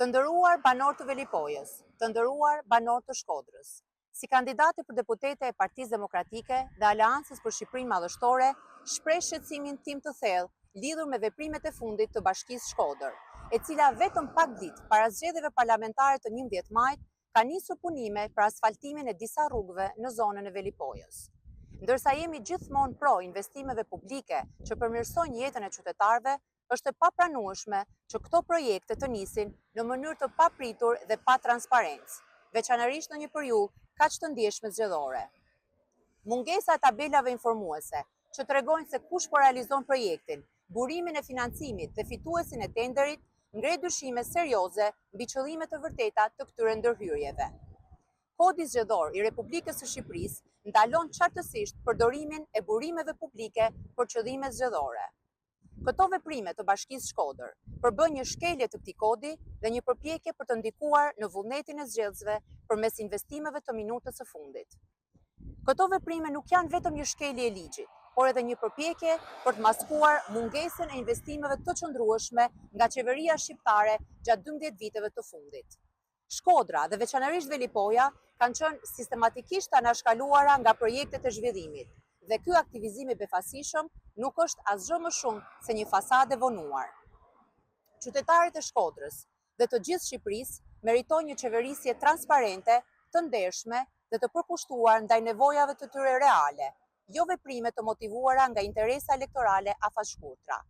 Të nderuar banorë të Velipojës, të nderuar banorë të Shkodrës, si kandidate për deputete e Partisë Demokratike dhe Aleancës për Shqipërinë Madhështore, shpreh shqetësimin tim të thellë lidhur me veprimet e fundit të Bashkisë Shkodër, e cila vetëm pak ditë para zgjedhjeve parlamentare të 11 majit ka nisur punime për asfaltimin e disa rrugëve në zonën e Velipojës. Ndërsa jemi gjithmonë pro investimeve publike që përmirësojnë jetën e qytetarëve, është e papranueshme që këto projekte të nisin në mënyrë të papritur dhe pa transparencë, veçanërisht në një periudhë kaq të ndjeshme zgjedhore. Mungesa e tabelave informuese që tregojnë se kush po realizon projektin, burimin e financimit dhe fituesin e tenderit, ngre dyshime serioze mbi qëllimet e vërteta të këtyre ndërhyrjeve. Kodi Zgjedhor i Republikës së Shqipërisë ndalon qartësisht përdorimin e burimeve publike për qëllime zgjedhore. Këto veprime të Bashkisë Shkodër përbëjnë një shkelje të këtij kodi dhe një përpjekje për të ndikuar në vullnetin e zgjedhësve përmes investimeve të minutës së fundit. Këto veprime nuk janë vetëm një shkelje e ligjit, por edhe një përpjekje për të maskuar mungesën e investimeve të qëndrueshme nga qeveria shqiptare gjatë 12 viteve të fundit. Shkodra dhe veçanërisht Velipoja kanë qenë sistematikisht të anashkaluara nga projektet e zhvillimit dhe ky aktivizim i befasishëm nuk është asgjë më shumë se një fasadë e vonuar. Qytetarët e Shkodrës dhe të gjithë Shqipërisë meritojnë një qeverisje transparente, të ndershme dhe të përkushtuar ndaj nevojave të tyre reale, jo veprime të motivuara nga interesa elektorale afatshkurtra.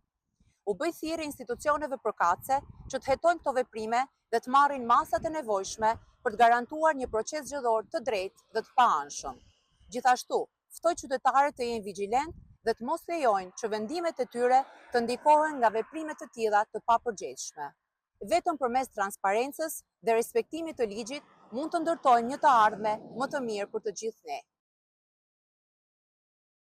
U bëj thirrje institucioneve përkatëse që të hetojnë këto veprime dhe të marrin masat e nevojshme për të garantuar një proces zgjedhor të drejtë dhe të paanshëm. Gjithashtu, ftoj qytetarët të jenë vigjilentë dhe të mos lejojnë që vendimet e tyre të ndikohen nga veprime të tilla të papërgjegjshme. Vetëm përmes transparencës dhe respektimit të ligjit mund të ndërtojmë një të ardhme më të mirë për të gjithë ne.